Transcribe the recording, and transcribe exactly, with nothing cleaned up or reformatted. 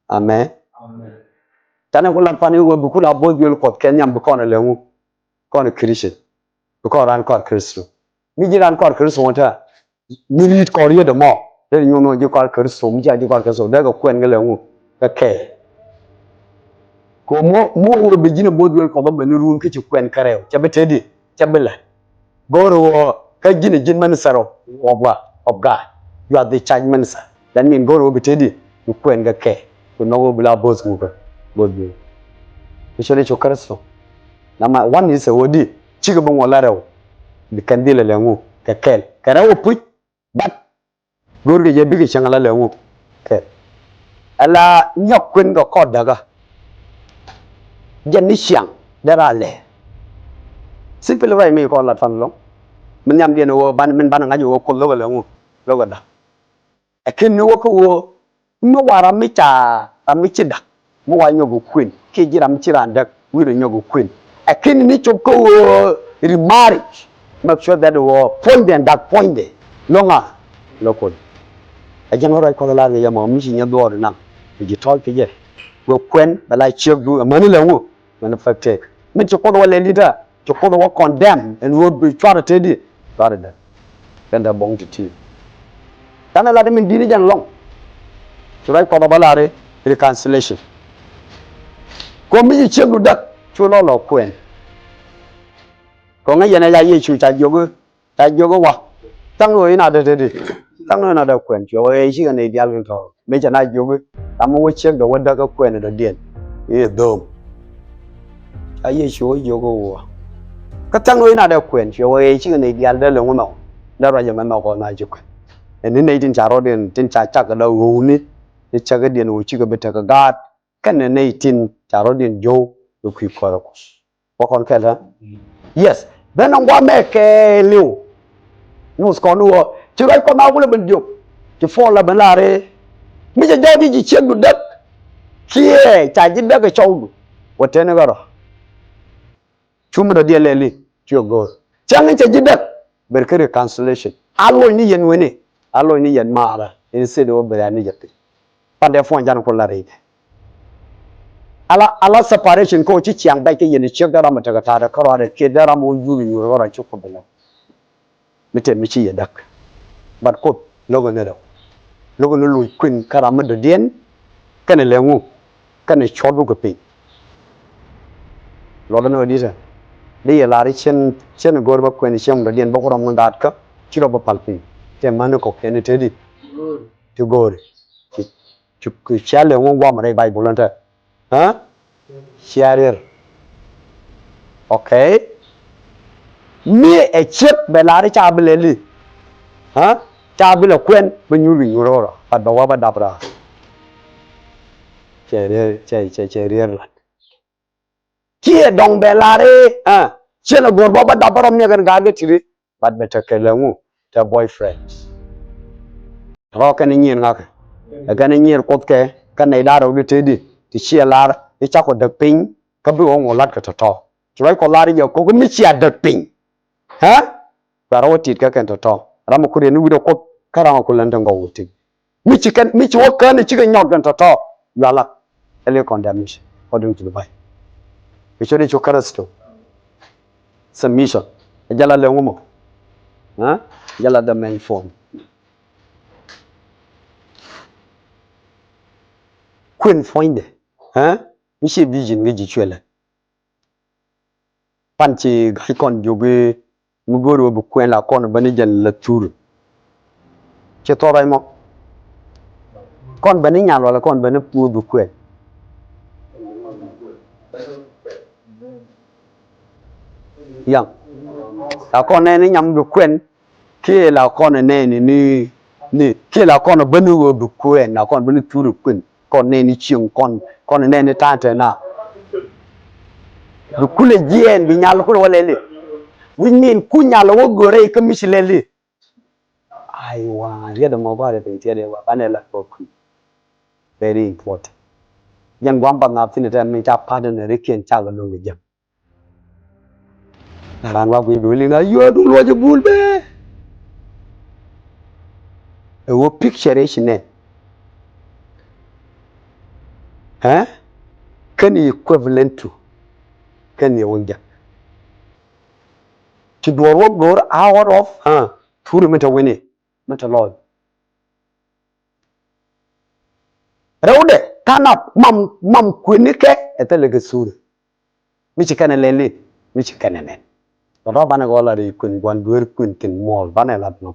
Amen. Amen. Canɛ ku lat pan i̱ wee bi ku la bo̱o̱th wi̱el Kuɔth kɛ nhiam bi kɔn ɛ lɛ ŋu? Kɔn ɛ Christian. Bi kɔn ran kɔr Kritho. Mi ji̱ ran kɔr Kritho ŋu ta̱a̱. Mi ri̱t kɔr yet ɛmɔ. Dee nyuɔ̱n ŋu ji̱ kɔr Kritho, mi cia ji̱ kɔr Kritho dee kɛ kuɛn kɛ lɛ ŋu? Kɛ kɛɛl. Kɛ mɔ mɔ wee bi ji̱n ɛ bo̱o̱th wi̱el Kuɔth ɔ ben ni ruun kä ci kuɛn kärɛw. Cɛ bi tëëdi, cɛ bi lɛ. Go̱o̱r ɣöö kä ji̱n ɛ ji̱n minister of, of what? Of God. You are the church minister. That mean go̱o̱r ɣöö bi tëëdi, bi kuɛn kɛ kɛɛl. Bi nhɔk ɣöö bi la bo̱o̱th ŋu kä bo̱o̱th wi̱el. Bi cɔl Yecu Kritho. Nama one is ɛ ɣöö di cikɛ bi ŋuɔ la rɛw. Bi kɛn dhil ɛ lɛ ŋu? Kɛ kɛɛl. Kɛ rɛw ɛ puc. But go̱o̱rkɛ jɛ bikɛ cäŋ ala lɛ ŋu? Kɛ ala nyɔk kuën kɛ kɔt däkä. Jɛn ni ciaŋ dee ra lɛ. Simple right mi kɔn lat fan lɔŋ. Min nhiamdiɛn ɣöö ban, min banɛ ŋa̱c ɣöö Kuoth lo̱kɛ lɛ ŋu? Lo̱kɛ da̱k. Ɛ ken ni wä kä ɣöö mi wa ram mi ca, ram mi ci da̱k. Mi wa nyɔk kɛ kuën kiɛ ji̱ ram mi ci raan däk wi̱i̱dɛ nyɔk kɛ kuën. Ɛ ken ni cop kä ɣöö remarriage, make sure that ɣöö puɔ̱nydɛ da̱k puɔ̱nydɛ lo̱ŋa lo̱k Kuoth. Ɛ jɛn ɣän ruac Kuɔth lar kɛ yɛ mɔ mi ci nyɛ dhuɔɔr inaŋ. Kɛ ji̱ tɔ̱ɔ̱c kɛ jɛ wee kuɛn bɛ la ciekdu amäni lɛ ŋu? Amäni fak tëëk. Min ci Kuoth wä lɛl i̱ ta̱a̱. Ci Kuoth wä condemn ɛn ɣöö bi cuarɛ tëëdi, cuarɛ däk. Kɛn dee buɔ̱ŋ ti̱ti̱. Canɛ lat min di̱t ni jɛn lɔŋ. Ci ruac Kuɔth ɔ bä lar i̱ reconciliation. Kɛ mi ci ciekdu däk cu lɔ lɔ kuɛn. Kɛ ŋäc yɛn ɛ ca Yecu ca jiök i̱, ca jiök i̱ wa. Tha̱a̱ŋ ɣöö inɔ dee tëëdi. Tha̱a̱ŋ ɣöö inɔ dee kuɛn cuɛ wä ɣɛɛ cikɛ nɛy diaal kɛ tɔ̱. Mëë cɛ na jiök i̱ ram mi wä ciekdɛ wä däk kä kuɛn dɔ̱diɛn i̱ dhööm. Ca Yecu wä jiök i̱ wä. Kä tha̱a̱ŋ ɣöö inɔ dee kuɛn cuɛ wä ɣɛɛ cikɛ nɛy diaal dee lɛ ŋu mɛ wä. Dee ruac ɛmɛ mɛ kɔn na ci kuɛn. Ɛn ni nɛy tin ca rɔ̱diɛn tin ca cak kɛ la ɣööni. Ni cäkädiɛn ɣöö cikɛ bi tekɛ gaat. Kɛnɛ nɛy tin ca rɔ̱diɛn jio̱w kɛ kui̱ kɔrɛ Kuɔth. Wä kɔn kɛl ɛ? Yes. Ben ɛ guamɛ kɛɛliw. Nyuuth kɔn wä ci ruac Kuɔth na wulɛ ben diɔk. Ci Puɔl la ben lar i̱ mi cɛ jɔɔc i̱ ci ciekdu däk kiɛ ca ji̱ däk ɛ cɔwdu. Wä teni ɣärɔ. Cu mi dɔ̱diɛn lɛli ci ɣä go̱o̱r cäŋ in cɛ ji̱ däk. Ber kä reconciliation a loc ni yɛn weni, a loc ni yɛn maarä. Instead wä ber a ni jɛ piny. Pan dee puɔ̱ny jan ku la rɛydɛ. Ala, ala separation kä ci ciaŋ bɛc kä yɛn ciek dee ram mi tekɛ ta̱a̱dɛ kä ruaadɛ kiɛ dee ram mi wä yuuri nyuuri kä ruac ci Kuoth bi lɛ. Mi tɛm mi ci yɛ däk. But Kuoth lo̱kɛ ni rɛw. Lo̱kɛ ni loc kuën kä ram mi dɔ̱diɛn kɛnɛ lɛ ŋu kɛnɛ cuɔt bukɛ piny. Luɔtdä ni ɣä di̱tɛ. Di yɛ lar i̱ cien, cien go̱o̱r bä kuɛn i̱ cien mi dɔ̱diɛn bä ku rɔm ni gaatkä ci rɔ bä pal piny. Tɛm mäni kɔk kɛn i̱ teti ti go̱o̱ri. Ci, ci, ci cia lɛ ŋuɔ̱k guam rɛy Baibol ɛn tɛ. Ɛ? Cia rier. Okay. Mi ɛ ciek bɛ lar i̱ ca bi lɛli. Ɛ? Ca bi lɛ kuɛn bä nyuur bi nyuur rɔ. But bɛ wä bä dap raar. Cɛ rier, cɛ, cɛ, cɛ rier lat. Ciɛ dɔŋ bɛ lar i̱, ɛ, ciɛ lɛ go̱o̱r bä bä dap bä rɔ miɛk ɛn gaat kɛ ti̱ri. But bɛ tekɛ lɛ ŋu, tɛ boyfriend. Rɔ kɛn nyier ŋakɛ. Ɛ kɛn nyier Kuoth kɛ, kɛn nɛy da̱ŋ rɛw di tëëdi, ti ciɛ lar i̱ cakɔ däk piny, kä bi ɣɔ̱ŋ wä la̱t kɛ tɔ̱tɔ̱. Ci ruac Kuɔth lar i̱ jɛ ko̱k mi cia däk piny. Ɛ? Bɛ rɔ wä tit kä kɛn tɔ̱tɔ̱. Ram mi ku riɛn ni wi̱cdɛ Kuoth, kä ram mi ku län te ŋɔw wä tit. Mi ci kɛn, mi ci wä kään cikɛ nyɔk kɛn tɔ̱tɔ̱. Yua lak. Ɛ li condemnation according to the Bible. Kɛ ciöt Yecu Kritho. Submission. Ɛ jɛ la lɛ ŋu mɔ. Ɛ? Ɛ jɛ la the main point. Kuën puɔ̱nydɛ. Ɛ? Mi ci vision ŋäc ji̱ cuɛlɛ. Pan ci ga̱c kɔn jiök i̱ mi go̱o̱ri wä bi kuɛn la kɔn bäni jɛn la thur. Ci thɔr rac mɔ. Kɔn bäni nyal wala kɔn bäni wä bi kuɛn. Yaŋ. La kɔn nɛɛni nyam bi kuɛn. Kiɛ la kɔn nɛɛni ni, ni, kiɛ la kɔn bäni wä bi kuɛn, la kɔn bäni thur kuɛn. Kɔn nɛɛni cieŋ kɔn, kɔn nɛɛni ta̱a̱ tɛn na. Bi kulɛ jiɛɛn bi nyal kulɛ wä lɛli. Which mean ku nyal wä go̱rɛ kä mi ci lɛli. Aiwa, riet mɔ gɔ̱a̱rɛ piny tiɛt iwa banɛ la kɔ kui̱. Very important. Jɛn gua̱a̱m bath na thin tɛn mi ca partner ri kiɛn ca gɛ lo̱ŋ jɛm. Na ran wa guic bi wä liŋ a yuɔ̱ɔ̱r duŋ luɔc a bul bee. Ɛ wä picture i̱ ci nɛn. Ɛ? Kɛn i̱ equivalent to. Kɛn i̱ wä jak. Ci duɔ̱ɔ̱r wä go̱o̱r out of, ɛ, thuri mi te wi̱ni, mi te lɔɔc. Rɛwdɛ, tanap, mam, mam kuëni kɛ, ɛ thilɛ kɛ thuri. Mi ci kɛn ɛ lɛl in, mi ci kɛn ɛ nɛn. Tɔ̱tɔ̱ banɛ gɔl a ri kuën gua̱n dueer kuën thi̱n muɔ̱ɔ̱l, banɛ lat nɔ.